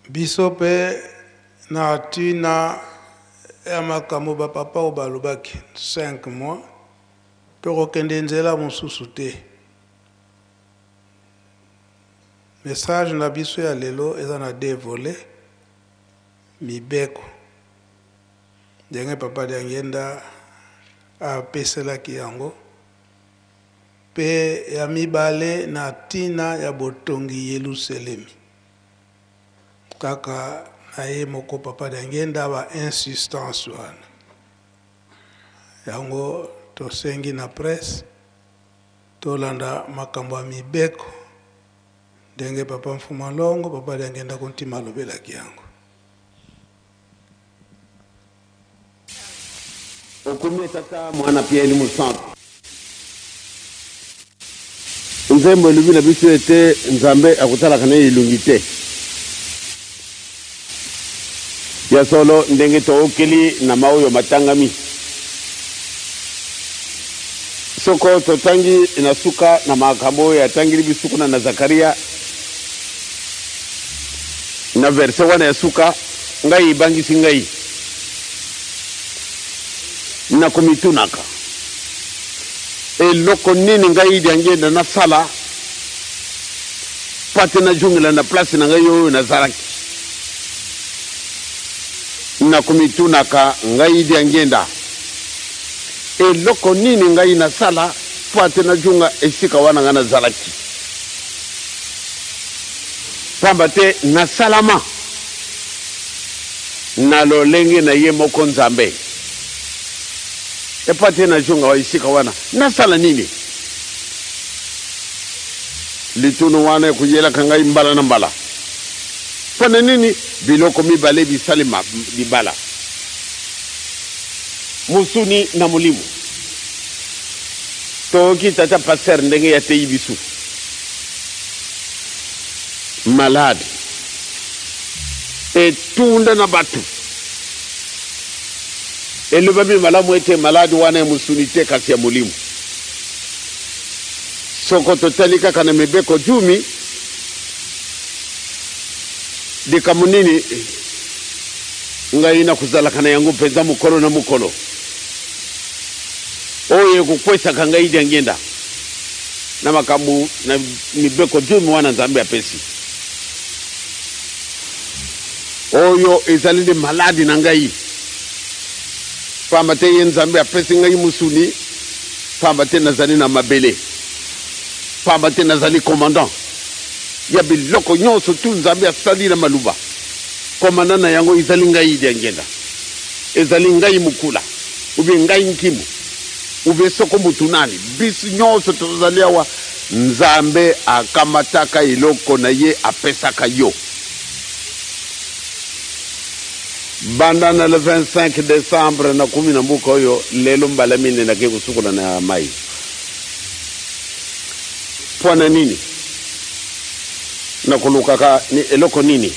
Biso pe na tina ya makambo ba papa oyo balobaki 5 mois tokokende nzela mosusu te. Message na biso ya lelo eza na deux volets, mibeko ndenge papa Diangienda apeselaki yango pe ya mibale na tina ya botongi Yeluselemi. Kaka na ye moko papa Diangienda ba insistance wana. Yango tosengi na presse tolanda makambo ya mibeko ndenge papa Mfuma Longo, papa Diangienda Kuntima alobelaki yango. Okumbi Tata, Mwana mpe Elimo Santu. Nzembo elobi na biso ete Nzambe akotalaka na ye elongi te. Ya solo, ndenge tookeli na maoyo matangami, soko totangi na suka na makambo oyo atangeli biso kuna na Zakaria, na verse wana ya suka, ngai ebangisi ngai na komitunaka eloko nini ngai Diangienda nasala mpo ate nazongela na place na ngai oyo nazalaki. Na komitunaka ngai Diangienda eloko nini ngai nasala mpo ate nazonga esika wana ngai nazalaki, pamba te nasalama na lolenge na ye moko Nzambe. Epa te nazonga esika wana, nasala nini? Lituno wana ekoyelaka ngai mbala na mbala. Mpo na nini biloko mibale bisalema libala, mosuni na molimo? Toyoki tata pasteur ndenge ye ateyi biso. Malade etunda na bato. Elobami malamu ete maladi wana ya mosuni te, kasi ya molimo. Soko totali kaka na Mibeko Jumi, likambo nini ngai nakozalaka na yango mpenza mokolo na mokolo, oyo ekokwesaka ngai diangienda na makambo na Mibeko Jumi wana Nzambe apesi? Oyo ezali nde maladi na ngai, pamba te ye Nzambe apesi ngai mosuni, pamba te nazali na mabele, pamba te nazali commandant ya biloko nyonso tu Nzambe asali na maluba. Commandant na yango ezali ngai Diangienda, ezali ngai Mukula, ou bien ngai Nkimu, ou bien soko mutu nani. Biso nyonso tozali awa, Nzambe akamataka eloko na ye apesaka yo. Banda na le 25 decembre nakomi na mboka oyo lelo mbala mine nake kosukola na mai. Mpo na nini? Nakolukaka ni eloko nini?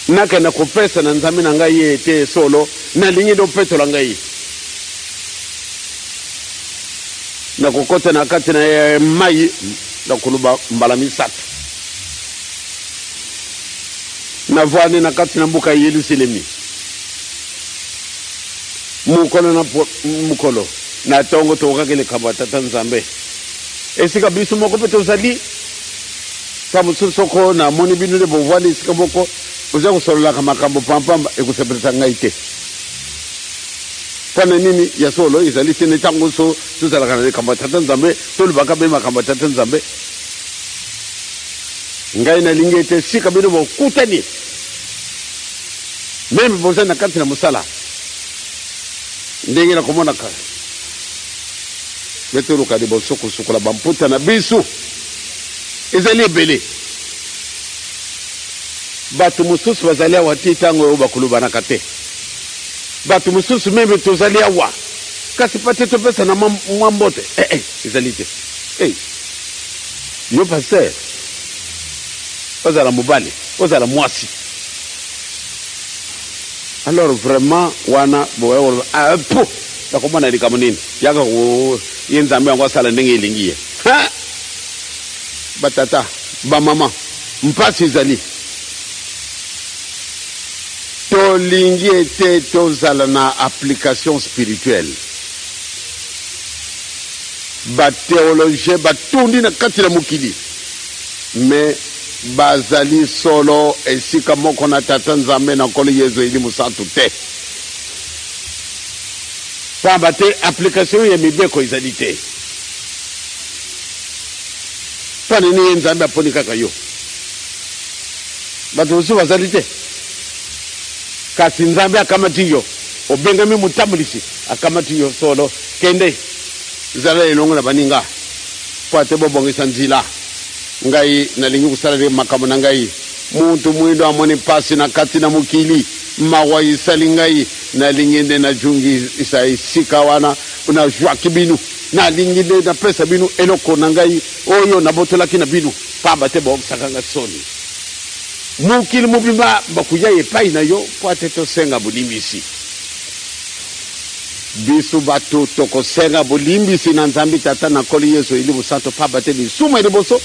Nakenda kopesa na Nzambe na ngai ye ete solo nalingi nde opetola ngai. Nakokota na kati na mai nakoloba mbala misato. Navandi na kati na mboka ya Yelusalemi mokolo na mokolo na tongo, tokokaki likambo ya Tata Nzambe esika biso moko mpe tozali. Ntango mosusu soko namoni bino nde bovandi esika moko boza kosololaka makambo pampamba, ekosepelisa ngai te. Mpo na nini? Ya solo, ezali te nde ntango nyonso tozalaka na likambo ya Tata Nzambe, tolobaka mpe makambo ya Tata Nzambe. Ngai nalingi ete esika bino bokutani, meme bozali na kati na mosala, ndenge nakomonaka mpe toluka liboso kosukola bamputa na biso. Ezali ebele. Bato mosusu bazali awa ti ntango oyo bakolobanaka te. Bato mosusu meme tozali awa, kasi pate topesana mwa mbote. Eh, eh, ezali te. Hey. Yo pasteur, ozala mobali, ozala mwasi. Alors vraiment wana boya koloba ah po nakomona likambo nini yaka ko ye Nzambe yango asala ndenge elingi ye. Ha! Batata, ba mama. Mpasi ezali. Tolingi ete tozala na application spirituelle. Ba theologiens batondi na kati na mokili, mais bazali solo esika moko na Tata Nzambe na Nkolo Yezu Elimo Santu te. Pamba te application ya mibeko ezali te. Mpo na nini ye Nzambe aponi kaka yo? Bato mosusu bazali te? Kasi Nzambe akamati yo, obengami motambulisi, akamati yo solo. Kende, zala elongo na baninga, mpo ate bobongisa nzila. Ngai nalingi kosala nde makambo na ngai. Mutu mwindo amoni mpasi na kati na mokili, mawa esali ngai, nalingi nde najungisa esika wana nazwaki bino. Nalingi nde napesa bino eloko na ngai oyo nabotolaki na bino, pamba te bookisaka ngai soni. Mokili mobimba bakoya epai na yo mpo ete tosenga bolimbisi. Biso bato tokosenga bolimbisi na Nzambe Tata na Nkolo Yesu Elimo Santo, pamba te lisumu ya liboso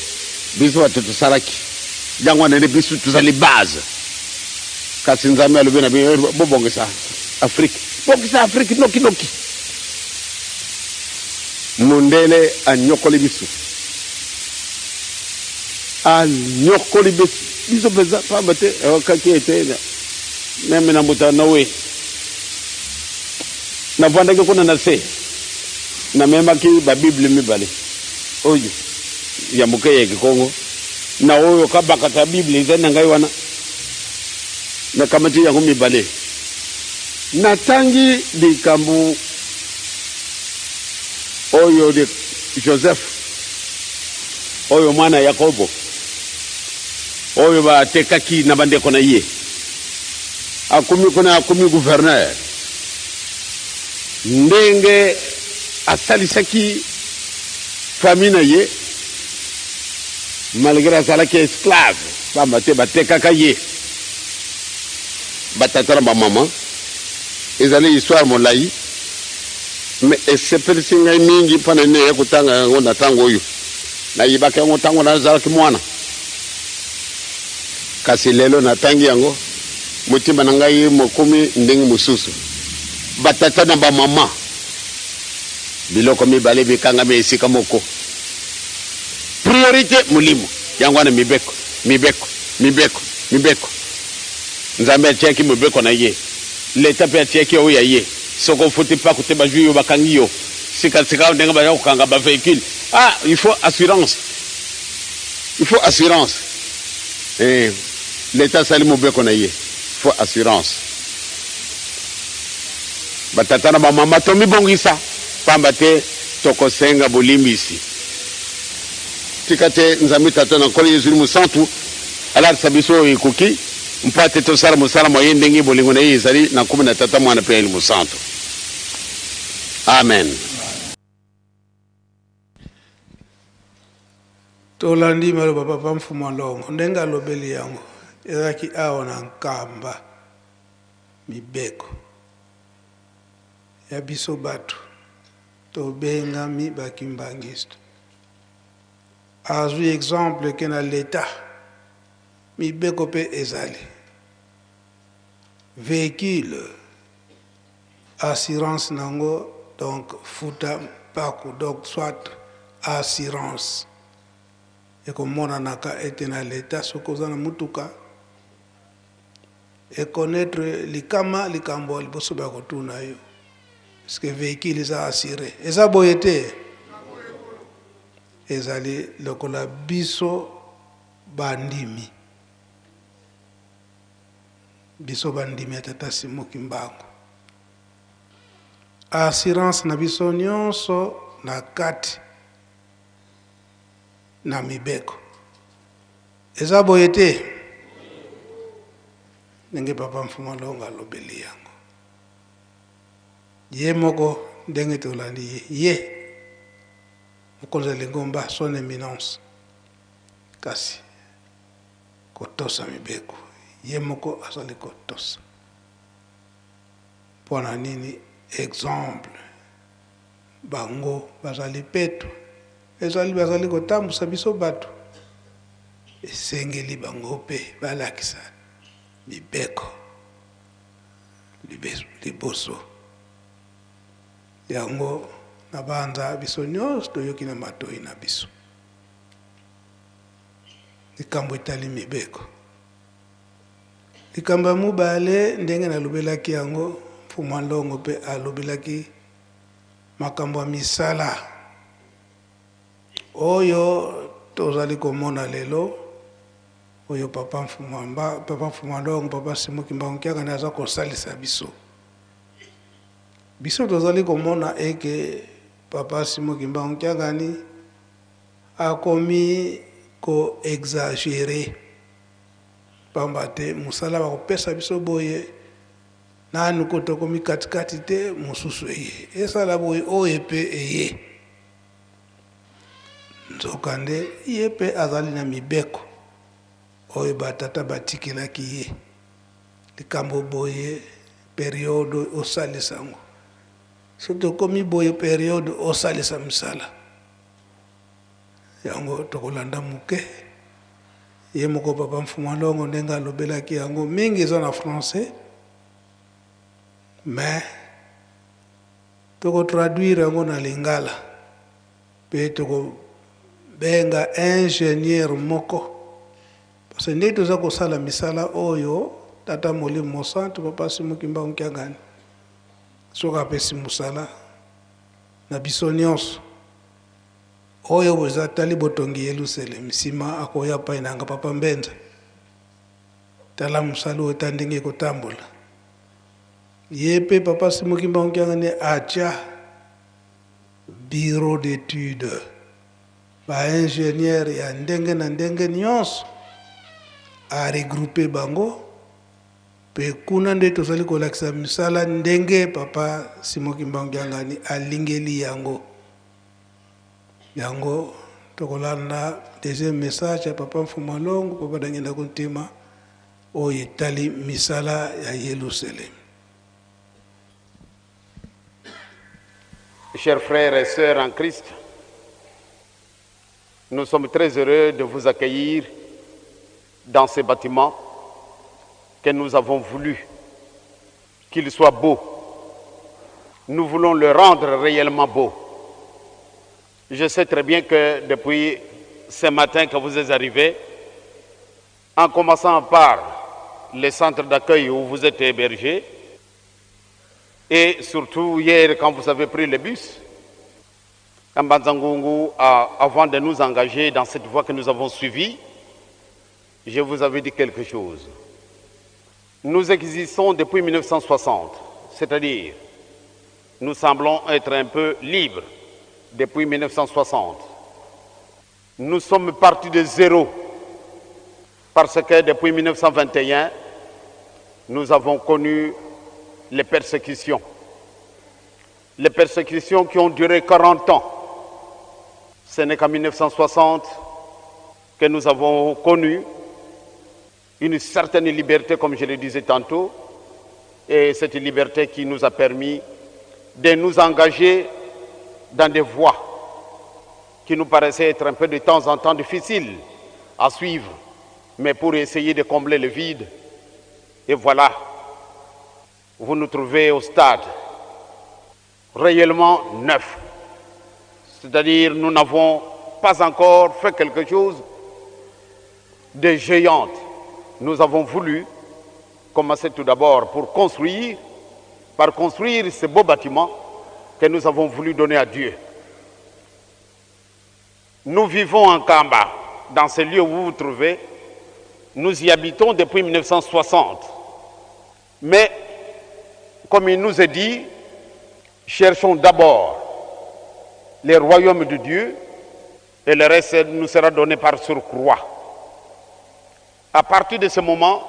biso bato tosalaki, yango wana nde biso tozali base. Kasi Nzambe alobi na bino, bobongisa Afrike, bongisa Afrike noki noki. Mondele anyokoli biso, anyokoli biso biso mpenza, pamba te ayokaki ete meme na mbuta Noe navandaki kuna na se, namemaki babible mibale, oyo ya moke ya Kikongo na oyo kabakata bible ezali na ngai wana, nakamati yango mibale, natangi likambo oyo de Joseph oyo mwana Yakobo oyo batekaki na bandeko na ye, akomi kuna, akomi gouverneur, ndenge asalisaki famille na ye malgré azalaki esclave, pamba te batekaka ye batata na bamama. Ezali histoire molayi mais esepelisi ngai mingi mpo na nini naye kotanga yango na ntango oyo. Nayebaki yango ntango nazalaki mwana, kasi lelo natangi yango, motima na ngai mokomi ndenge mosusu. Batata na bamama, biloko mibale bikangami esika moko. Priorite molimo, yango wana mibeko, mibeko, mibeko, mibeko. Nzambe atiaki mobeko na ye, leta pe atiaki oyo ya ye. Soki ofuti mpaku te bazui yo bakangi yo. Sika sika ndenge baza kokanga ba vehicule, ah il faut assurance, il faut assurance. Eh, leta asali mobeko na ye, il faut assurance. Batata na bamama tomibongisa, pamba te tokosenga bolimbisi. Tika te Nzambe Tata na Nkolo Yezu Mosantu alatisa biso oyo ekoki mpo ete tosala mosala mwa ye ndenge bolingo na ye ezali, na nkombo na Tata, Mwana mpe Elimo Santu. Amen. Tolandi maloba papa Mfumu Alongo ndenge alobeli yango ezalaki awa na Nkamba mibeko ya biso batu tobengami ba kimbanguiste Azui exemple ke na l'etat mibeko pe ezali vehicule assurance nango donc futa mpaku donc soit assurance ekomonanaka ete na l'etat soki oza na mutuka e connaitre likama likambo ya liboso bakotuna yo est-ce que vehicule eza assure eza boye te Ezali lokola biso bandimi, biso bandimi ya Tata Simon Kimbangu, assurance na biso nionso na kati na mibeko. Eza boye te? Ndenge Papa Mfumu Alonga alobeli yango. Ye moko ndenge tolandi ye, ye Mokonzi ya lingomba, son eminence, kasi kotosa mibeko, ye moko azali kotosa. Mpo na nini? Exemple, bango bazali peto, ezali bazali kotambusa biso bato. Esengeli bango mpe balakisa mibeko liboso. Yango nabanza biso nyonso toyoki na matoi na biso likambo etali mibeko. Likambo ya mobale, ndenge nalobelaki yango, Mfumu Nlongo mpe alobelaki makambo ya misala oyo tozali komona lelo, oyo papa Mfumu papa Mfumu Nlongo, papa Simon Kimbangu Kiangani aza kosalisa biso. Biso tozali komona eke papa Simon Kimbangu Kiangani akomi ko exagerer, pamba te mosala bakopesa biso boye nanu ko tokomi katikati te, mosusu eye esala boye, oyo mpe eye. Nzokande ye mpe azali na mibeko oyo batata batikelaki ye. Likambo boye, periode osalisa yango, soki tokomi boye periode osalisa misala yango. Tokolanda moke ye moko papa Mfumu Nlongo ndenge alobelaki yango. Mingi eza na français, mais tokotraduire yango na lingala mpe tokobenga ingénieur moko, parce que ndenge toza kosala misala oyo, tata Molimo Mosantu, papa Simon Kimbangu Kiangani, soki apesi mosala na biso nyonso oyo eza tali botongi Yelusalemi, nsima akoya pai nanga: "Papa Mbenza, tala mosala oyo, ta ndenge ekotambola." Ye mpe papa Simon Kimbangu Kiangani atya bureau d'étude, baingénieur ya ndenge na ndenge nyonso, aregroupe bango, mpe kuna nde tozali kolakisa misala ndenge papa Simon Kimbangu Kiangani alingeli yango. Yango tokolanda deuxième message ya papa Mfumu Nlongo, papa Dangenda Kuntima, oyo etali misala ya Yelusalemi. Chers frères et sœurs en Christ, nous sommes très heureux de vous accueillir dans ce bâtiment que nous avons voulu qu'il soit beau. Nous voulons le rendre réellement beau. Je sais très bien que depuis ce matin que vous êtes arrivés, en commençant par le centre d'accueil où vous êtes hébergés, et surtout hier quand vous avez pris le bus, Mbanza-Ngungu, avant de nous engager dans cette voie que nous avons suivie, je vous avais dit quelque chose. Nous existons depuis 1960, c'est-à-dire nous semblons être un peu libres depuis 1960. Nous sommes partis de zéro parce que depuis 1921, nous avons connu les persécutions. Les persécutions qui ont duré 40 ans. Ce n'est qu'en 1960 que nous avons connu une certaine liberté, comme je le disais tantôt, et cette liberté qui nous a permis de nous engager dans des voies qui nous paraissaient être un peu de temps en temps difficiles à suivre, mais pour essayer de combler le vide. Et voilà, vous nous trouvez au stade réellement neuf. C'est-à-dire, nous n'avons pas encore fait quelque chose de géante. Nous avons voulu commencer tout d'abord pour construire, par construire ce beau bâtiment que nous avons voulu donner à Dieu. Nous vivons en Kamba, dans ce lieu où vous vous trouvez. Nous y habitons depuis 1960. Mais, comme il nous est dit, cherchons d'abord le royaume de Dieu et le reste nous sera donné par surcroît. À partir de ce moment,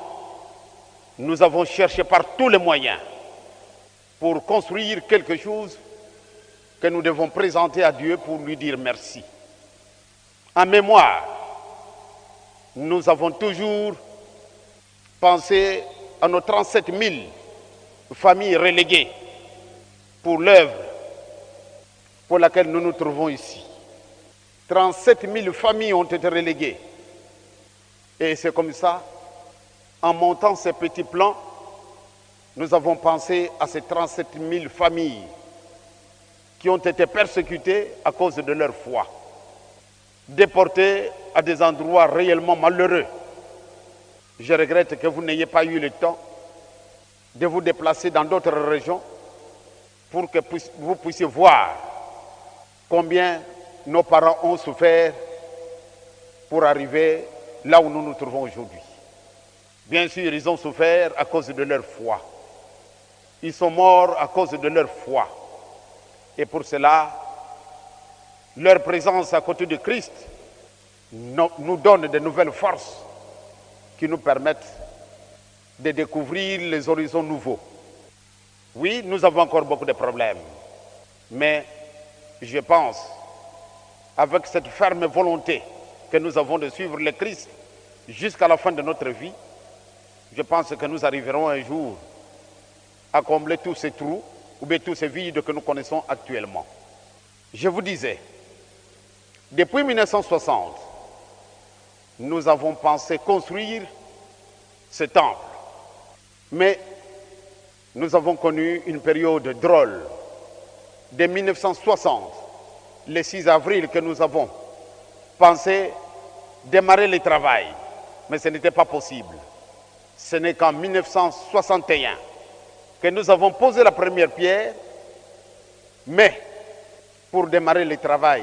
nous avons cherché par tous les moyens pour construire quelque chose que nous devons présenter à Dieu pour lui dire merci. En mémoire, nous avons toujours pensé à nos 37 000 familles reléguées pour l'œuvre pour laquelle nous nous trouvons ici. 37 000 familles ont été reléguées. Et c'est comme ça, en montant ces petits plans, nous avons pensé à ces 37 000 familles qui ont été persécutées à cause de leur foi, déportées à des endroits réellement malheureux. Je regrette que vous n'ayez pas eu le temps de vous déplacer dans d'autres régions pour que vous puissiez voir combien nos parents ont souffert pour arriver là où nous nous trouvons aujourd'hui. Bien sûr, ils ont souffert à cause de leur foi. Ils sont morts à cause de leur foi. Et pour cela, leur présence à côté de Christ nous donne de nouvelles forces qui nous permettent de découvrir les horizons nouveaux. Oui, nous avons encore beaucoup de problèmes, mais je pense, avec cette ferme volonté que nous avons de suivre le Christ jusqu'à la fin de notre vie, je pense que nous arriverons un jour à combler tous ces trous ou bien tous ces vides que nous connaissons actuellement. Je vous disais, depuis 1960, nous avons pensé construire ce temple. Mais nous avons connu une période drôle. Dès 1960, le 6 avril que nous avons pensé démarrer le travail, mais ce n'était pas possible. Ce n'est qu'en 1961 que nous avons posé la première pierre, mais pour démarrer le travail,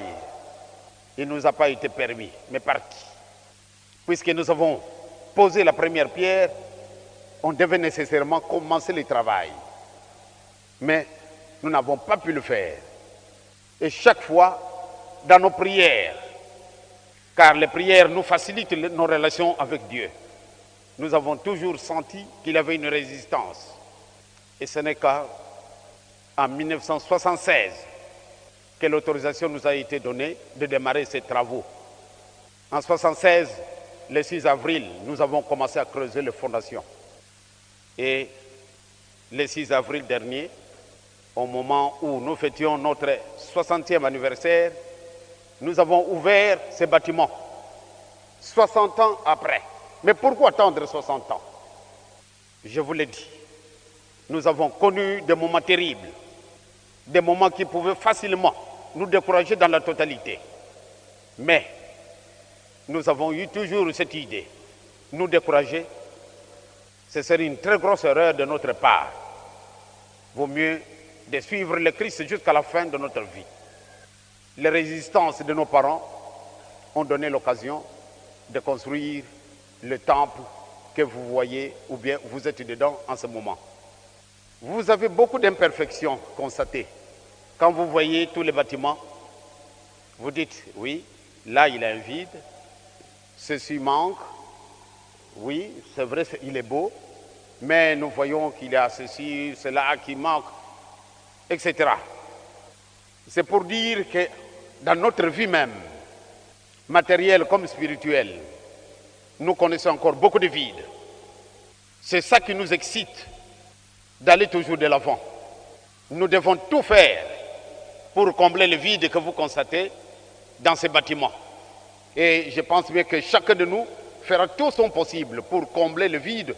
il ne nous a pas été permis. Mais par qui? Puisque nous avons posé la première pierre, on devait nécessairement commencer le travail. Mais nous n'avons pas pu le faire. Et chaque fois, dans nos prières, car les prières nous facilitent nos relations avec Dieu, nous avons toujours senti qu'il y avait une résistance. Et ce n'est qu'en 1976 que l'autorisation nous a été donnée de démarrer ces travaux. En 1976, le 6 avril, nous avons commencé à creuser les fondations. Et le 6 avril dernier, au moment où nous fêtions notre 60e anniversaire, nous avons ouvert ces bâtiments, 60 ans après. Mais pourquoi attendre 60 ans? Je vous l'ai dit, nous avons connu des moments terribles, des moments qui pouvaient facilement nous décourager dans la totalité. Mais nous avons eu toujours cette idée, nous décourager, ce serait une très grosse erreur de notre part. Vaut mieux de suivre le Christ jusqu'à la fin de notre vie. Les résistances de nos parents ont donné l'occasion de construire le temple que vous voyez ou bien vous êtes dedans en ce moment. Vous avez beaucoup d'imperfections constatées. Quand vous voyez tous les bâtiments, vous dites, oui, là il y a un vide, ceci manque, oui, c'est vrai, il est beau, mais nous voyons qu'il y a ceci, cela qui manque, etc. C'est pour dire que dans notre vie même, matérielle comme spirituelle, nous connaissons encore beaucoup de vides. C'est ça qui nous excite d'aller toujours de l'avant. Nous devons tout faire pour combler le vide que vous constatez dans ces bâtiments. Et je pense bien que chacun de nous fera tout son possible pour combler le vide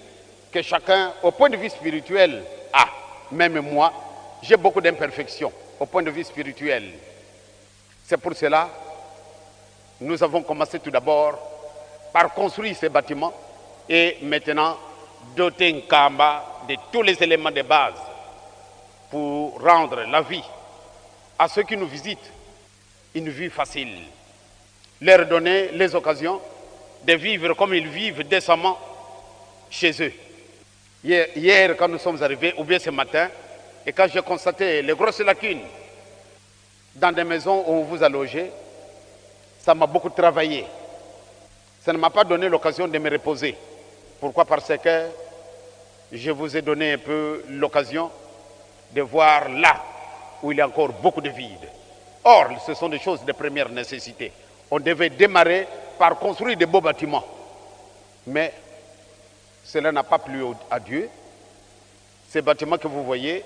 que chacun, au point de vue spirituel, a. Même moi, j'ai beaucoup d'imperfections au point de vue spirituel. C'est pour cela que nous avons commencé tout d'abord par construire ces bâtiments et maintenant doter Nkamba de tous les éléments de base pour rendre la vie à ceux qui nous visitent une vie facile. Leur donner les occasions de vivre comme ils vivent décemment chez eux. Hier, quand nous sommes arrivés, ou bien ce matin, et quand j'ai constaté les grosses lacunes dans des maisons où on vous a logé, ça m'a beaucoup travaillé. Ça ne m'a pas donné l'occasion de me reposer. Pourquoi? Parce que je vous ai donné un peu l'occasion de voir là où il y a encore beaucoup de vide. Or, ce sont des choses de première nécessité. On devait démarrer par construire de beaux bâtiments. Mais cela n'a pas plu à Dieu. Ces bâtiments que vous voyez,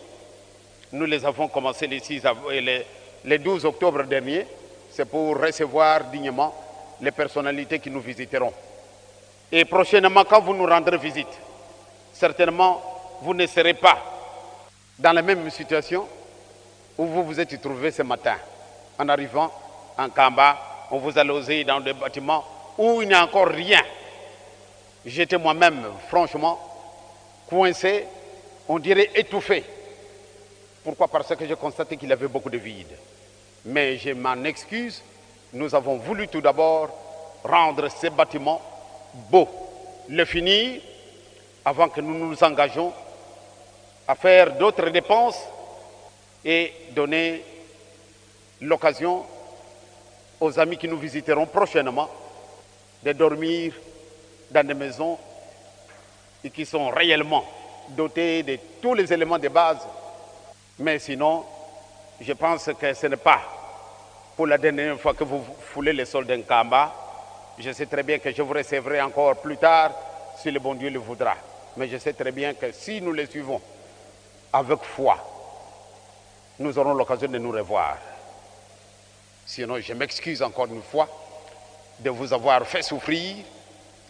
nous les avons commencés les 12 octobre dernier. C'est pour recevoir dignement les personnalités qui nous visiteront. Et prochainement, quand vous nous rendrez visite, certainement, vous ne serez pas dans la même situation où vous vous êtes trouvé ce matin. En arrivant en Kamba, on vous a logé dans des bâtiments où il n'y a encore rien. J'étais moi-même, franchement, coincé, on dirait étouffé. Pourquoi Parce que j'ai constaté qu'il y avait beaucoup de vide. Mais je m'en excuse, nous avons voulu tout d'abord rendre ces bâtiments beaux, le finir avant que nous nous engagions à faire d'autres dépenses et donner l'occasion aux amis qui nous visiteront prochainement de dormir dans des maisons et qui sont réellement dotées de tous les éléments de base. Mais sinon, je pense que ce n'est pas pour la dernière fois que vous foulez le sol d'un Kamba. Je sais très bien que je vous recevrai encore plus tard si le bon Dieu le voudra. Mais je sais très bien que si nous les suivons avec foi, nous aurons l'occasion de nous revoir. Sinon, je m'excuse encore une fois de vous avoir fait souffrir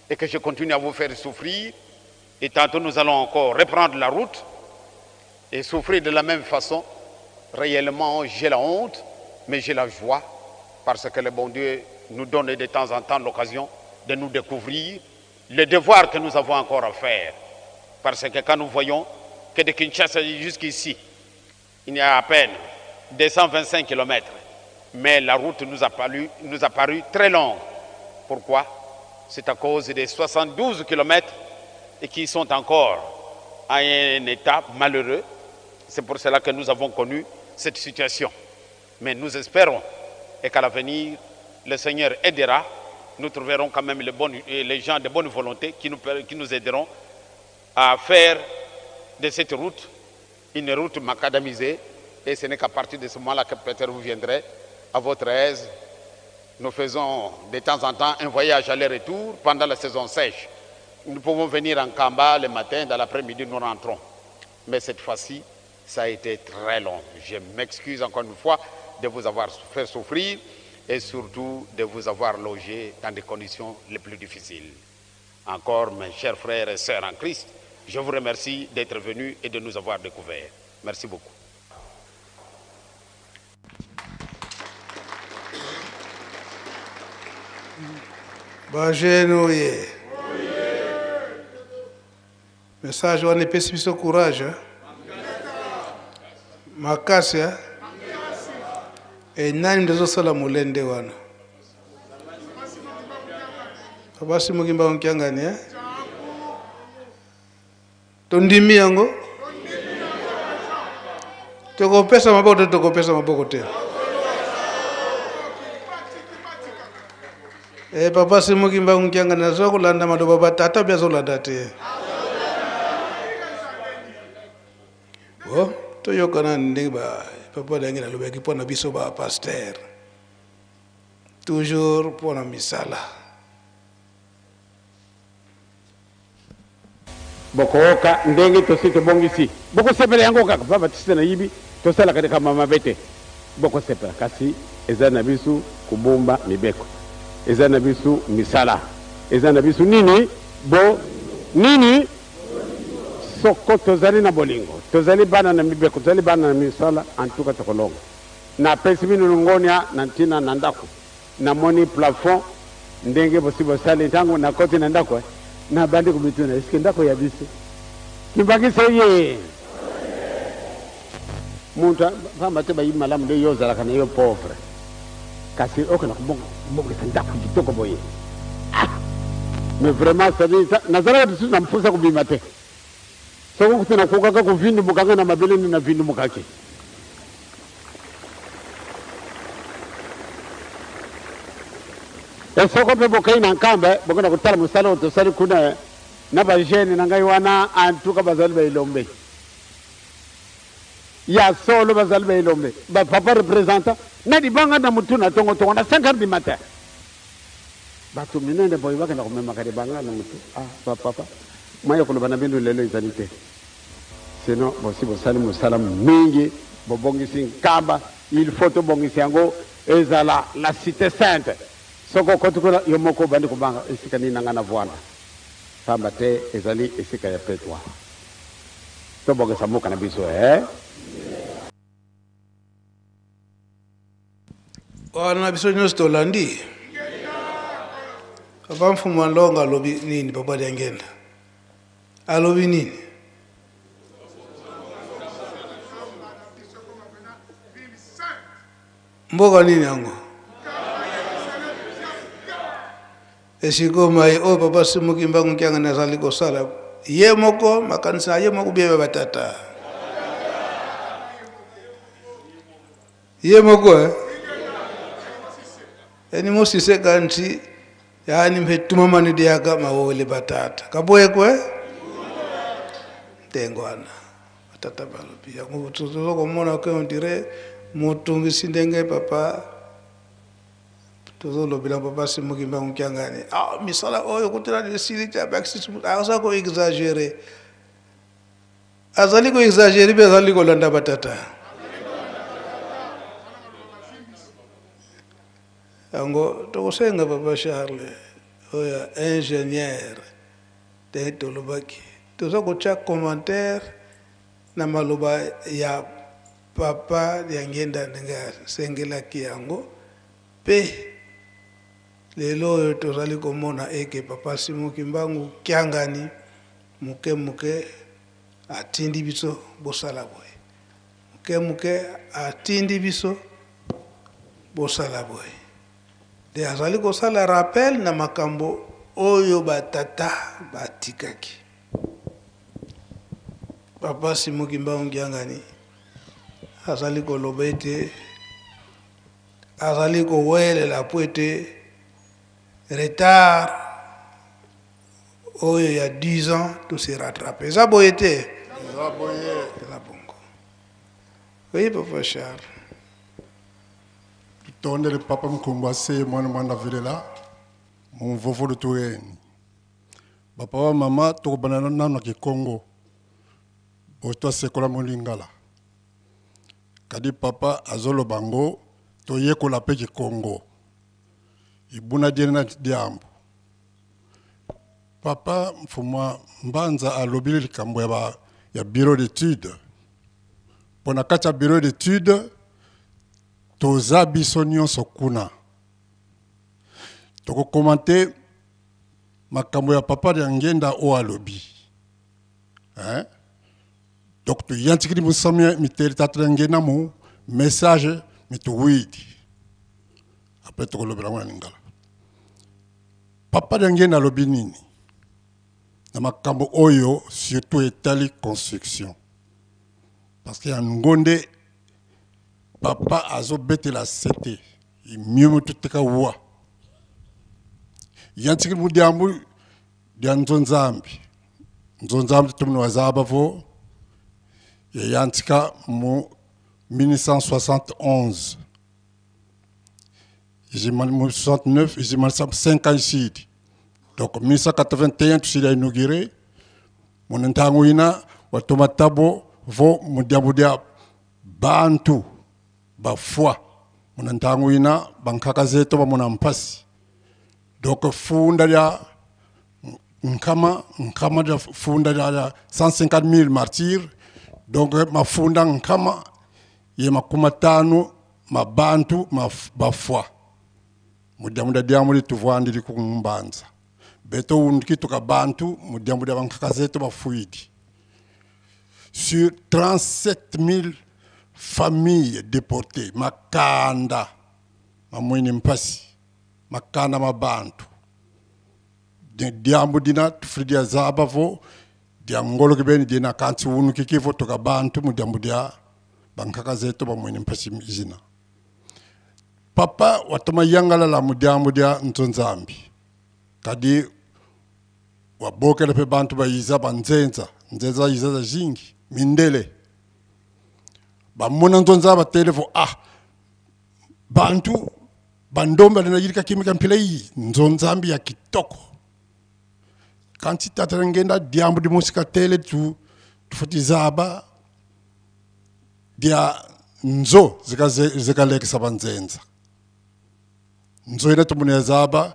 et que je continue à vous faire souffrir. Et tantôt, nous allons encore reprendre la route et souffrir de la même façon. Réellement, j'ai la honte, mais j'ai la joie parce que le bon Dieu nous donne de temps en temps l'occasion de nous découvrir le devoir que nous avons encore à faire. Parce que quand nous voyons que de Kinshasa jusqu'ici, il y a à peine 225 km, mais la route nous a paru, nous a paru très longue. Pourquoi C'est à cause des 72 km et qui sont encore à un état malheureux. C'est pour cela que nous avons connu cette situation. Mais nous espérons et qu'à l'avenir, le Seigneur aidera. Nous trouverons quand même les, bonnes, les gens de bonne volonté qui nous, qui nous aideront à faire de cette route une route macadamisée. Et ce n'est qu'à partir de ce moment-là que peut-être vous viendrez à votre aise. Nous faisons de temps en temps un voyage aller-retour pendant la saison sèche. Nous pouvons venir en Kamba le matin, dans l'après-midi, nous rentrons. Mais cette fois-ci, ça a été très long. Je m'excuse encore une fois de vous avoir fait souffrir et surtout de vous avoir logé dans des conditions les plus difficiles. Encore, mes chers frères et sœurs en Christ, je vous remercie d'être venus et de nous avoir découverts. Merci beaucoup. Bajene oye message wana epesi biso courage hein? makasi hein? E nani nde azosala molende wana papa simoki mbango kiangani hein? Tondimi yango? Tokopesa maboko to tokopesa maboko te? Eh, papa Simo Kimbangu Kiangani aza kolanda maloba ba tata mpe azolanda te. Bo toyokana ndenge ba papa Daniel alobaki mpo na biso ba pasteur toujours mpo na misala. Bokooka ndenge tosi tobongisi. Bokosepela yango kaka pamba tosi nayibi tosalaka likambo mabe te. Bokosepela kasi eza na bisu kobomba mibeko. Eza na bisu misala. Eza na bisu nini? Bo nini? Soko tozali na bolingo, tozali bana na mibeko, tozali bana na misala, antuka tokolonga. Napesi bino longonya na ntina na ndako. Namoni plafond ndenge bosi bosali ntango nakoti na ndako eh, nabandi komituna eske ndako ya biso kimbangisa ye moto pamba te bayibi malamu nde yo ozalaka na yo pauvre kasi okenda kobongisa ndako kitoko boye ah! Mais vraiment cestadire nazalaka lisusu na mposa kobima te soko kutu nakokaka kovindumukanga na mabele nde navindumukaki E soko mpe bokei na Nkamba, bokenda kotala mosala oyo tosali kuna na ba jeunes na ngai wana, en tout cas bazali ba elombe ya solo, bazali ba elombe, ba papa representant na libanga na mutu na tongo tongo na 5 heures du matin, bato minene boye bakenda komemaka libanga na mutu. Ah ba papa, moyen ya koloba na bino lelo ezali te. Sinon bosi bosali mosala mingi, bobongisi Nkamba, il faut tobongisa yango ezala la cite sainte. Soki okoti kuna yo moko obandi kobanga esika nini na ngai navwanda. Pamba te ezali esika ya petwa. Tobongisa mboka na biso ee. Wana biso nyonso tolandi. Papa Mfumu Alonga alobi nini? Papa Diangenda alobi nini? Mboka nini yango? Esikoyo maye oyo Papa Simon Kimbangu Kiangani azali kosala ye moko, makanisi na ye moko bien ba tata ye moko eh? Yani mosise kanti yani mpe tumamani diaka mawole batata kaboye kwe ntengo wana batata balobi yango tozo komona ke on dirait motungisi ndenge papa Tozolobela papa Simon Kimbangu Kiangani. Ah, misala oyo kutu nani esili te, abakisi aza ko exagérer. Azali ko exagérer mpe azali kolanda batata. Yango tokosenga papa Charles oyo ingénieur te tolobaki toza kotya commentaire na maloba ya Papa Diangienda ndenge asengelaki yango, mpe lelo oyo tozali komona eke Papa Simon Kimbangu Kiangani moke moke atindi biso bosala boye, moke moke atindi biso bosala boye. Nde azali kosala rappel na makambo oyo ba tata batikaki. Papa Simon Kimbangu Kiangani azali koloba ete azali kowelela mpo ete retard oyo ya 10 ans to se rattraper. Eza boye te? Eza boye. Eza bongo. Oui, Papa Charles. Tutondele Papa Mkongo ase mwana mwana velela mumvovo lutueni. Ba papa mama tokobanda nanu na kikongo bo toasekola mo lingala kadi papa azoloba ngo toyekola pe kikongo ibuna diene na diambu papa mfumua mbanza alobi likambo ya ba ya bureau d'étude mpo na kati ya bureau d'étude toza biso nyonso kuna tokokomante makambo ya papa Diangienda oyo alobi hein? Donc tuyantikili musamia miteli tata Diangienda mu message mituwidi après tokolobela yango na lingala. Papa Diangienda alobi nini na makambo oyo surtout etali construction parce que yango nde papa azobetela sete imiomo tuteka wa yantsikili mudiambu dia nzonzambi nzonzambi tumuni wazaba vo yayantsika mu 1971 izimani mu 69 izimani 5 ans isidi donc 1981 tusili inauguré munentangu ina watoma tabo vo mudiambu dia bantu bafwa muna ntangu ina bankaka zetu bamuna mpasi donc funda lya nkama nkama lya funda lya 150 000 martyrs donc mafunda nkama ye makumi matano mabantu bafwa mudiamu dia diamu lituvwandi likumbanza beto undikituka bantu mudiamu dia bankaka zetu bafuidi sur 37 000 familles déportées makanda mamwini mpasi makanda mabantu diambu dina tufuli dia zaba vo dia ngolo kibeni dina kansi wunu kikivo toka bantu mudiambu dia bankaka zetu bamwini mpasi izina papa watoma yangala la mudiambu dia nzonzambi kadi wabokela pe bantu bayiza banzenza nzenza yiza za zingi mindele bamona nzonza batelefo ah bantu bandombe alina yilika kimika mpila iyi nzonzambi ya kitoko kanti tata ngenda diambu dimusika tele tu tufuti zaba dia nzo zikalekisa banzenza nzo ina tumune zaba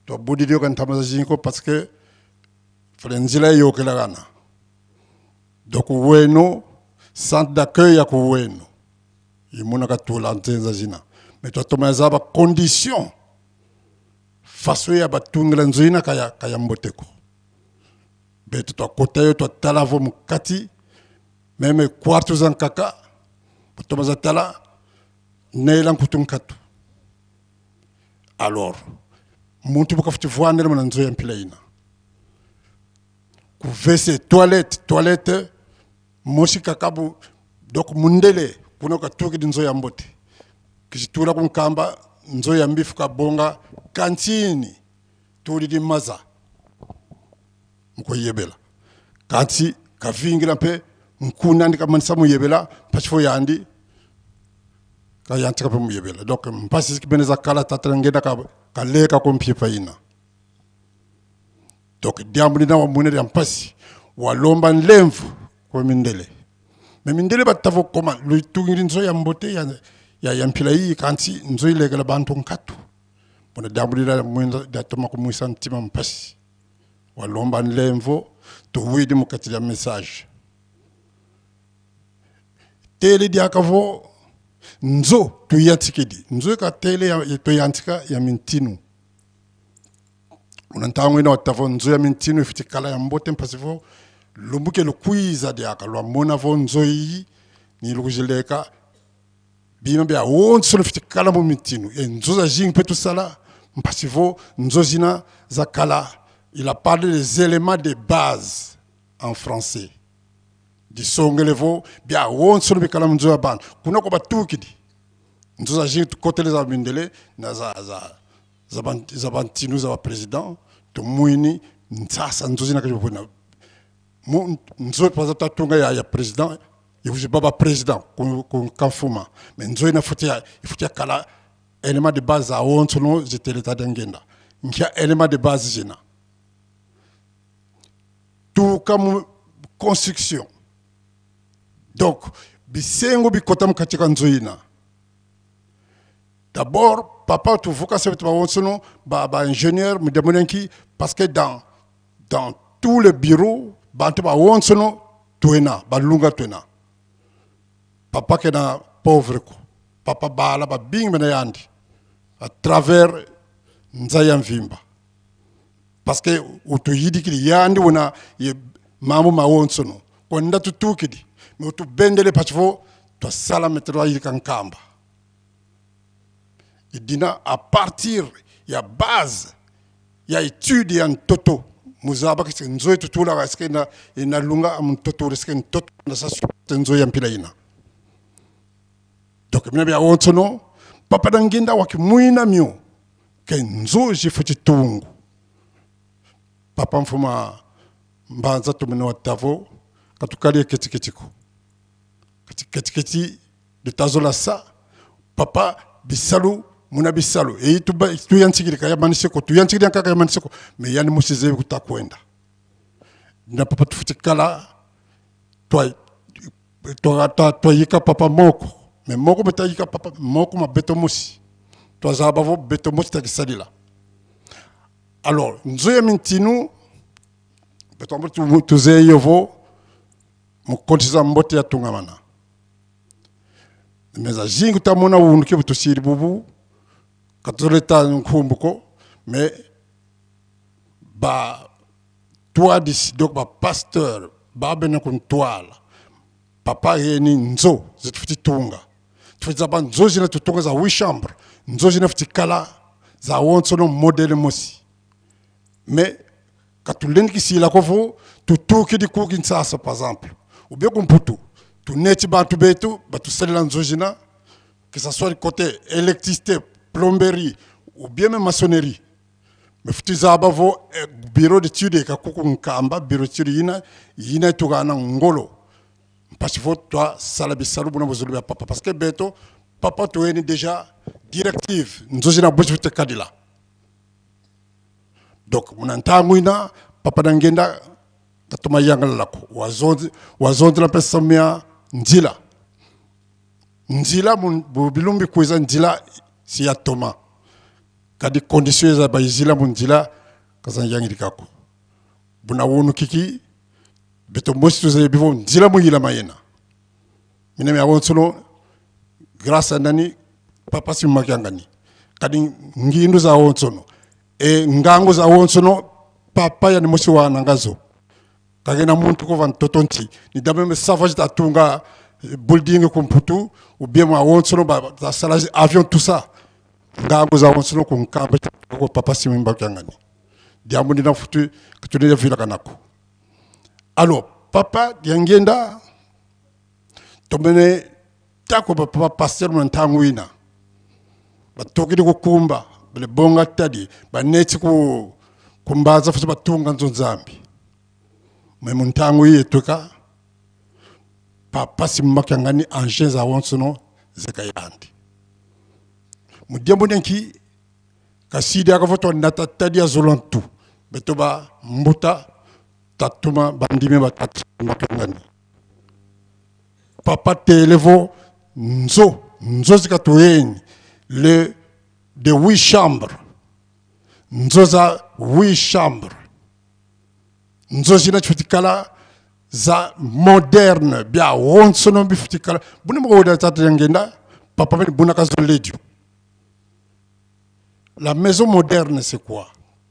twabudilio ka ntama za zinko parce que Fale nzila eyokelakana. Donc weno centre d'accueil ya ku weno imuna katula nzenza zina mais twatoma za ba condition faso ya batungela nzoina kaya kaya mboteko beto twakota yo twatala vo mukati meme quarto za nkaka batoma za tala neela nkutu nkatu. Alors muntu bukafuti voanele muna nzo ya mpila ina kuvese toilette toilette mosi kakabu donc mundele kuna katuki nzo ya mbote kishitula kunkamba nzo ya mbifu kabonga kantini tulidi maza mukoyebela kanti kavingira mpe nkuna ndi kamanisa muyebela mpachifo yandi kayantika pe muyebela. Donc mpasi kibeneza kala tata ngenda ka kaleka kompyepa ina. Donc diambu na wamune ya mpasi walomba nlemvu kwa mindele. Me mindele batavo koma luitungiri nzo ya mbote ya ya ya mpila iyi kanti nzo ilegela bantu nkatu. Bona diambu lila mwenda datoma kumwisa ntima mpasi. Walomba nlemvo tuwidi mukati ya message. Tele diakavo nzo tuyantikidi nzo ka tele ya tuyantika ya mintinu. Unantango ina watavo nzo ya mintinu ifitikala ya mbote mpasivo lumbuke lukwiza diaka lwa mona vo nzo iyi ni lukujileka bima bya wonso lufitikala mu mintinu e nzo za jing pe tusala mpasivo nzo zina za kala. Il a parlé des éléments de base en français. Disongelevo bya wonso lubikala nzo ya bantu kuna ko batukidi nzo za jing koteleza mindele na za za za za bantinu za président to muini ntsasa nzo zina kajibona mu nzo par exemple tatunga ya ya président il baba président ku ku kafuma mais nzo ina futia ifutia kala élément de base a wonso no ziteleta dengenda nkia élément de base zina tout comme construction. Donc bisengo bikota mkatika nzoina d'abord papa tuvuka se ba wonsono ba ba ingénieur mudemonenki parce que dans tous les bureaux bantu ba wonsono tuena balunga tuena papa kena pauvre ko papa bala ba bing mena yandi à travers nzaya mvimba. Parce que utuyidikili yandi wona ye mamu mawonsono konda tutukidi mais utubendele pachivo twasala metro ayika nkamba. Idina à partir ya base ya étude ya ntoto. Muzaba kisi nzo tutula eske na ina lunga mtoto eske ntoto na sasu nzo ya mpila ina. Donc mina bya wonsono papa danginda wakimuina mio ke nzo jifuti tungu. Papa mfuma mbanza tumene wa tavo katukali ketiketiko ketiketi de tazola sa papa bisalu muna bisalu. E tuba tuyantikiri kaya maniseko tuyantikiri kaya maniseko me yani musize kutakwenda na papa tufutikala toi toi toi yika papa moko. Me moko betayika papa moko ma beto musi. Toi zabavo beto musi takisalila. Alors nzoya mintinu beto tuzeyovo mukontiza mbote ya tungamana. Mais a tamona wunduke butusiri bubu katoleta nkumbuko mais ba toi d'ici donc ba pasteur ba bena kuntwala papa yeni nzo zitufuti tunga. Tufuti ba nzo zina tutunga za huit chambre nzo zina futi kala za wonso no modèle mosi. Mais katulendi kisila kovo tutuki di kuki nsasa par exemple. Ou bien kumputu tuneti bantu betu batusalela nzojina que ça soit côté électricité plomberie ou bien même maçonnerie. Mais futi zaba vo bureau d'études ka kuku nkamba bureau d'études yina yina tugana ngolo. Parce que toi sala bisalu buna bozulu ya papa. Parce que beto papa tueni déjà directive nzojina bosi fute kadila. Donc munantangu ina papa nangenda katuma yangala lako. Wazonzi wazonzi la pesa mia nzila. Nzila mun bilumbi kuiza nzila si ya toma. Kadi condition za ba nzila mun nzila kazan yangi kako. Buna wonu kiki beto mosi tuze bivo nzila muyila mayena. Mine mi awon grâce à nani papa simakiangani. Kadi ngindu za wonsono e ngangu za wonsono papa yani mosi wa nangazo. Kagena muntu ko van totonti ni dabe me savage ta tunga building kumputu ou bien ma wonsono ba za salage avion tout ça. Ngangu za wonsono ko nkamba ko papa simakiangani. Diambu ndina futu katulele vila kanako. Alors papa diangenda tomene tako papa pasteur mntangwina. Batokili kukumba bale bonga tadi baneti ku kumbaza futi batunga nzo nzambi. Me muntangu yetuka papa simakangani anje za wonsono zekayandi. Mudiambu nenki kasidi akavoto nata tadi azolantu betoba mbuta tatuma bandime batatu makangani. Papa televo nzo nzo zikatoyeni le de 8 chambres. Nzo za 8 chambres. Nzo zina chifutikala za moderne bia wonsono bifutikala. Bune mko oda tata yangenda papa bene buna kazo ledio. La maison moderne c'est quoi?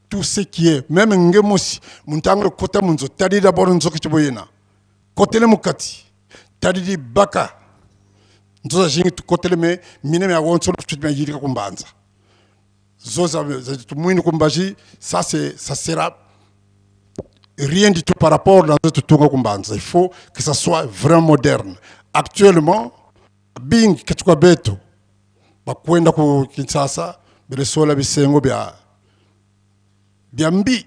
Tout ce qui est même ngemosi muntango kota munzo tadi d'abord nzo kichiboyena. Kotele mukati. Tadi di baka. Nzo za jingi tukotele me mine me wonsono tutima yirika kumbanza. Zoza tumwini kumbaji ça c'est ça sera rien du tout par rapport à notre tunga kumbanza. Il faut que ça soit vraiment moderne. Actuellement bing ketukwa beto bakwenda ku Kinshasa bele sola bisengo bya bya mbi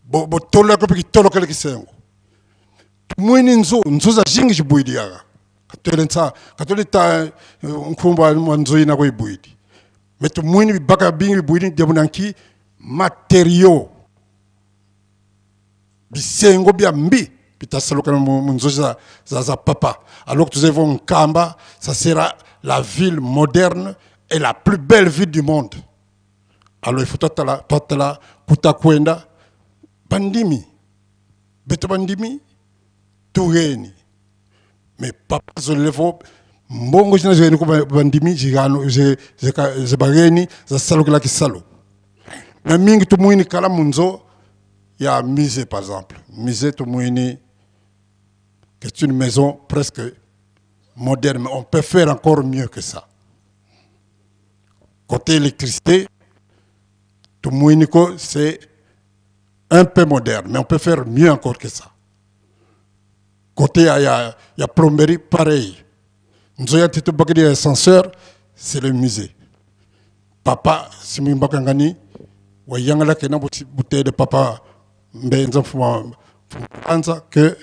bo bo tola ko piki tolo kele kisengo. Tumwini nzo nzo za jingi jibuidi yaga. Katole ntsa katole ta nkumba nzo ina ko ibuidi. Mais tumwini bibaka bingi bibuidi diamunanki matériaux bisengo bya mbi bitasaloka mu nzo za, za, za papa. Alors que nous avons Nkamba, ça sera la ville moderne et la plus belle ville du monde. Alors il faut totala totala kutakwenda bandimi beto bandimi tureni. Mais papa zolevo mbongo jina zeni ko bandimi jigano je je je bageni za salo kila kisalo. Mais mingi tumuini kala munzo ya musée par exemple. Musée tumuini c'est une maison presque moderne, mais on peut faire encore mieux que ça. Côté électricité, Tumuiniko, c'est un peu moderne, mais on peut faire mieux encore que ça. Côté, il y a plomberie, pareil. Nzoya Tito Bakri ascenseur, c'est le musée. Papa, Simimba Kangani, Wayangala Kena bouteille de papa Mbenza Fuma que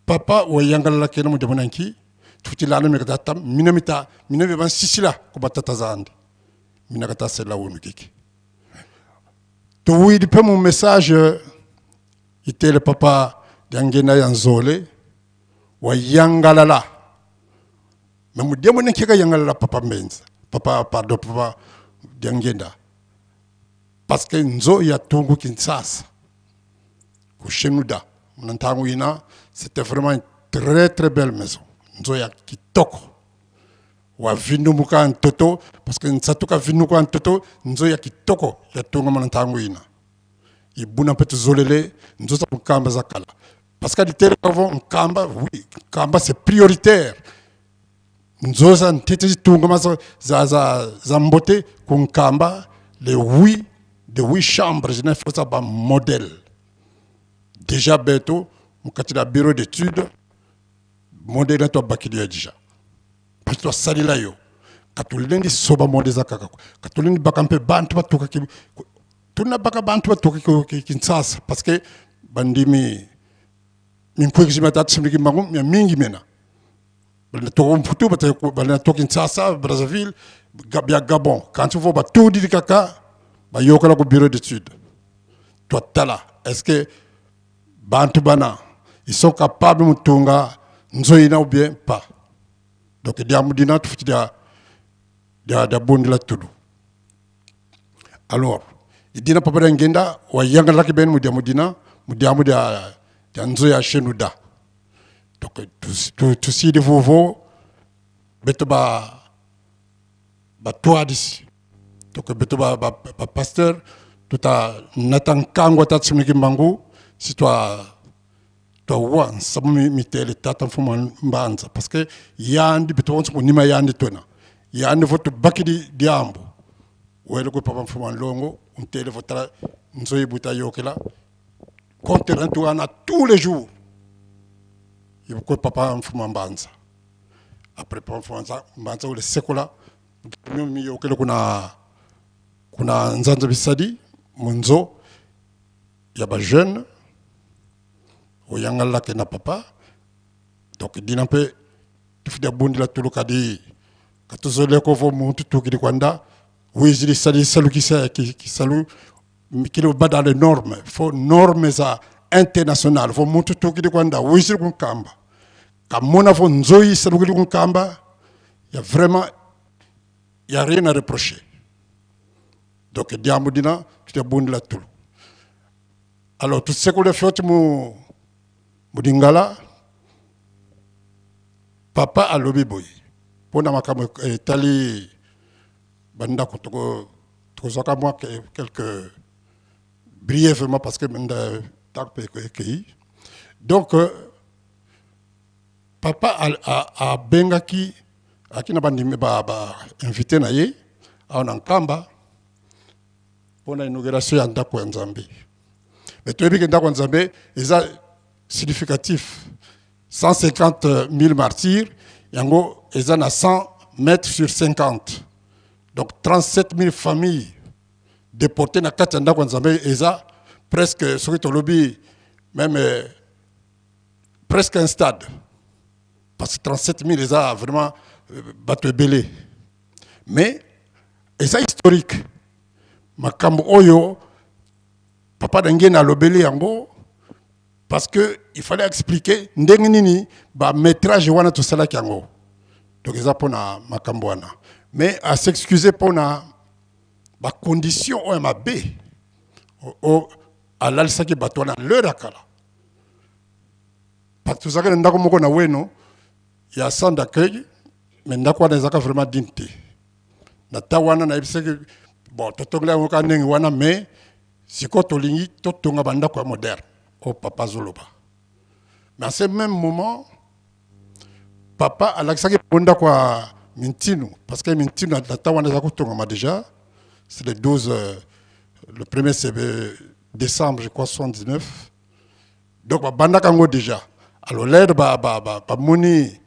papa Wayangala Kena Mudemonanki, tout il a le mérite, minamita, minamita sisila, kubatata zandi. Minakata c'est là où nous kiki. Tout il peut mon message, il était le papa d'Angena Yanzole, Wayangalala. Mais Mudemonanki Yangalala papa Mbenza. Papa, pardon, papa Diangenda. Parce que Nzo ya Tungu Kinshasa. Kushenuda. Nantangu ina, c'était vraiment une très très belle maison. Nzo ya kitoko. Wa vindu muka ntoto, parce que nsatuka vindu muka ntoto, nzo ya kitoko ya Tungu nantangu ina. Ibuna peut zolele, nzo sa mukamba zakala. Parce qu'à l'intérieur avant nkamba, oui, nkamba c'est prioritaire. Nzoza ntete tunga maso za za za mbote kunkamba les huit de 8 chambres je n'ai fait ça ba modèle. Déjà beto mukati la bureau d'études modèle to bakilia déjà. Parce que salila yo katulendi soba modèle za kaka katulendi bakampe bantu batuka ki tuna baka bantu batuka ki Kinshasa parce que bandimi minkweki matatu simiki mangu ya mingi mena. Mputu bana to Kinshasa, Brazzaville, Gabia, Gabon. Quand tu vois tout dit kaka, ba yokala ko bureau d'études. Toi tala, est-ce que bantu bana ils sont capables mutunga nzoina ou bien pas? Donc dia mudina tu dia dia dia bondila tudu. Alors, Didina Papa Diangienda wayangalaki beni mudia mudina mudiambu dia dia nzo ya Shenuda. Donc tusidi vovo beto ba batwadisi. Donc beto ba, ba, ba pasteur tuta nata nkangwa tata Simon Kimbangu si twa twa nsamu mitele tata mfumu mbanza parce que yandi beto bonso kunima yandi twena yandi fo tubakidi diambu wele ko papa mfumu longo untele fo tala nzoyi buta yokela compte rendu wana tous les jours ko papa mfumu mbanza après papa mfumu mbanza ule sekola mi yokele kuna kuna nzanza bisadi munzo ya ba jeune oyangalaki na papa. Donc dina mpe tufudia bundila tuluka di katuzole ko vo muntu tukili kwanda wizili sali salukisa kisalu kilo bada les normes fo normes za international fo muntu tukili kwanda wizili kunkamba kamona fo nzoyi salukili kunkamba ya vraiment y a rien à reprocher. Donc diambu dina tutia bundila tulu. Alors tout ce que le fait mu mudingala papa alobi boye mpona makambo etali bandako tokozwaka mwa quelques brièvement parce que ntango mpe ekei. Donc papa abengaki aki na bandimi ba invité na ye awa na Nkamba mpona inauguration ya ndako ya Nzambe. Mais toyebi ke ndako ya Nzambe eza significatif, 150 000 martyrs yango eza na 100 mètres sur 50, donc 37 000 familles déportées na kati ya ndako ya Nzambe eza presque soki tolobi même presque un stade, parce que 37 000 eza vraiment bato ebele. Mais eza historique makambo oyo papa Diangienda alobeli yango, parce que il fallait expliquer ndenge nini ba métrage wana tosalaki yango. Donc eza mpona makambo wana, mais à s'excuser mpona bacondition oyo mabe alalisaki bato wana l'heure ya kala, parce que tozalaki na ndako moko na Weno ya centre d'accueil, mais ndako wana ezalaka vraiment digne te na ta wana. Nayebisaki bon, totongela yango kaka ndenge wana, mais sikoyo tolingi totonga bandako ya moderne oyo papa azoloba. Mais à ce même moment papa alakisaki bango ndako ya Mintinu, parce que Mintinu na ta wana eza kotongama déjà. C'est le 12 le premier, c'est décembre, je crois, 79. Donc babandaka yango déjà. Alors l'heure bamoni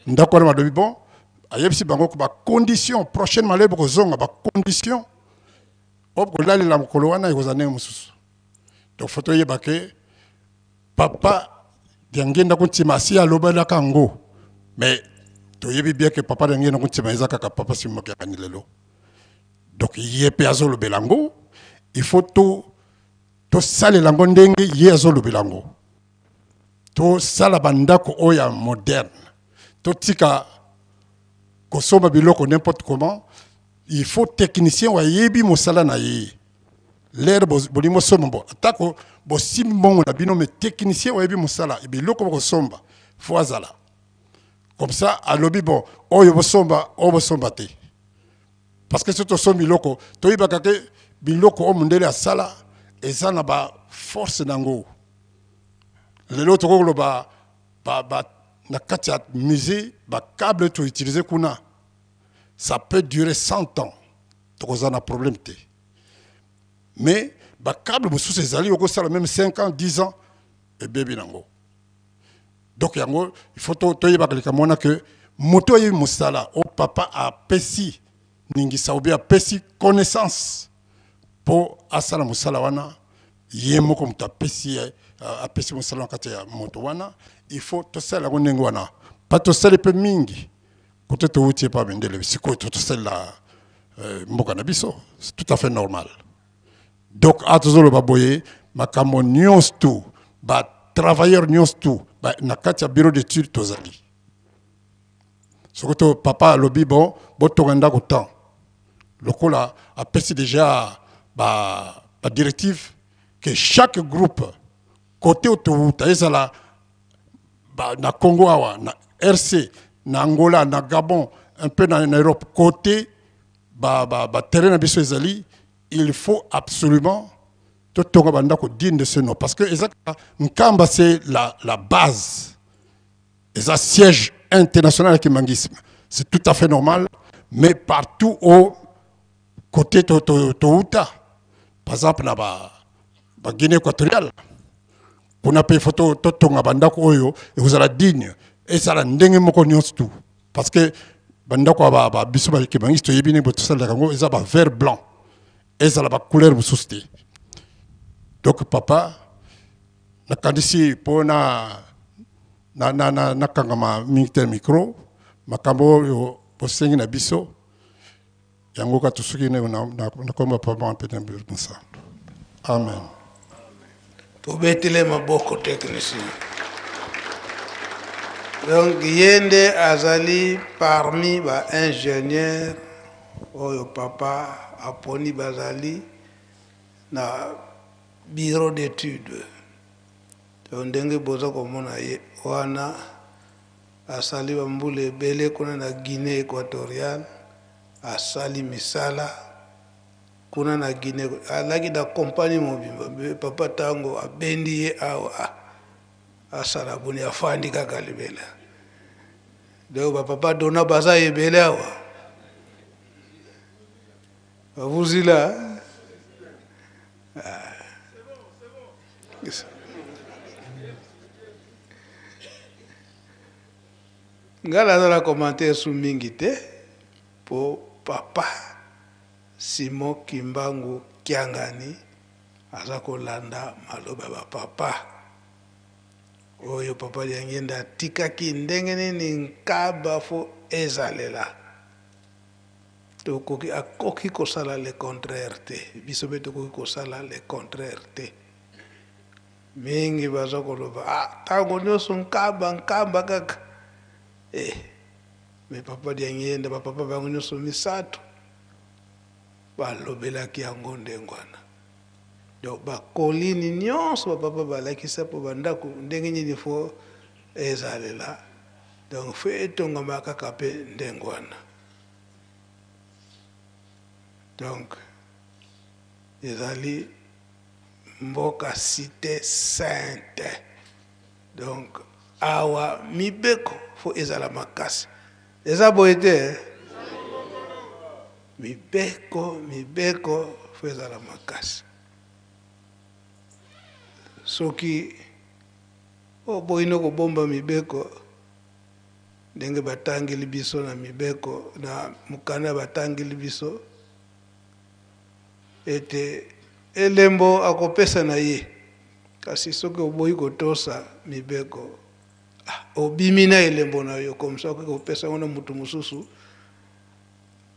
ndako wana, balobi bon, ayebisi bango ko bacondition prochainement loyebi kozonga bacondition oyo kolalela mokolo wana ekozala ndenge mosusu. Donc faut toyeba ke papa Diangienda Kuntima asi alobelaka yango, mais toyebi bien ke papa Diangienda Kuntima eza kaka papa Simon Kiangani lelo. Donc ye mpe azolobela yango, il faut to tosalela yango ndenge ye azolobela yango, tosala bandako oyo ya moderne, totika kosomba biloko n'importe comment. Il faut technicien oyo ayebi mosala na ye. L'heure bolingi bosomba bo atako bosimbi mbongo na bino, mais technicien oyo ayebi mosala biloko bokosomba faut azala. Comme ça alobi bon, oyo bosomba, oyo bosomba te, parce que soki tosombi biloko, toyebaka ke biloko oyo mondele asala eza na baforce nango. Lelo tokoki koloba na kati ya musée, bacable toutiliser kuna, ça peut durer 100 ans, tokozala na problème te. Mais bacable mosusu ezali okosala même 5 ans, 10 ans, ebebi nango. Donc yango il faut toyebaka likambo wana ke moto oyebi mosala oyo papa apesi ningisa obi apesi connaissance mpo asala mosala wana, ye moko moto apesi apesi mosala na kati ya moto wana, il faut tosala yango ndenge wana. Pa tosali mpe mingi kote touti epa mindele, sikoyo tosalela mboka na biso, c'est tout à fait normal. Donc a tozoloba boye, makambo nyonso tu, batravailleur nyonso tu na kati ya bureau d'étude tozali. Soki to papa alobi bon, botonga ndako temps lokola apesi déjà ba ba directive que chaque groupe côté oyo towuta ezala ba, na Congo awa na RC na Angola na Gabon un peu na, na Europe côté ba, ba, ba terrain na biso ezali il faut absolument totonga bandako digne de ce nom parce que eza Nkamba c'est la, la base eza siège international ya kimbanguisme c'est tout à fait normal mais partout au côté to, to, touta par exemple na ba, ba Guinée équatoriale kuna mpe faut totonga bandako oyo ekozala digne ezala ndenge moko nyonso tout parce que bandako ya ba, biso bakibangisi toyebi ndenge botosalelaka yango eza ba vert blanc ezala ba couleur mosusu te donc papa nakanisi mpo na nakangama mingi te micro makambo oyo bosengi na biso yango ka tosuki na komba papa mpe na mosantu amen. Tobetele maboko technicien. Donc ye nde azali parmi ba ingénieur oyo papa aponi bazali na bureau d'étude. Donc ndenge boza komona ye wana asali bambula ebele kuna na Guinée équatoriale, asali misala kuna na Guinée, alaki na kompani mobimba. Papa ntango abendi ye awa asala boni afandi kaka libela. Donc bapapa dona baza ebele awa bavuzila. Ngai naza na commentaire su mingi te po papa Simon Kimbangu Kiangani aza kolanda maloba ya bapapa oyo papa Diangienda atikaki ndenge nini Nkaba fo ezalela. Tokoki akoki kosala le contraire te, biso mpe tokoki kosala le contraire te. Mingi baza koloba ah, ntango nyonso Nkamba Nkamba kaka eh, me papa Diangienda bapapa bango nyonso misato balobelaki yango ndenge wana. Donc bakolini nyonso bapapa balakisa mpo bandako ndenge nini fo ezalela, donc fo etongama kaka mpe ndenge wana. Donc ezali mboka cité sainte, donc awa mibeko fo ezala makasi. Eza boye te, mibeko mibeko fo ezala makasi. Soki oboyi no kobomba mibeko ndenge batangeli biso na mibeko na mokanda batangeli biso ete elembo akopesa na ye, kasi soki oboyi kotosa mibeko obimi na elembo na yo comme ça okoki kopesa yango na motu mosusu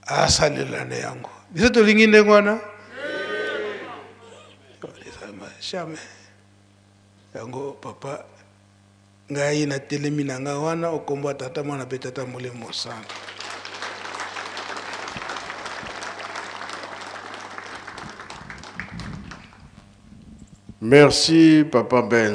asalela na yango. Biso tolingi ndenge wana jamais. Yango papa ngai natelemi na ngai wana okombo ya tata mwana mpe tata molimo santo. Merci papa Ben.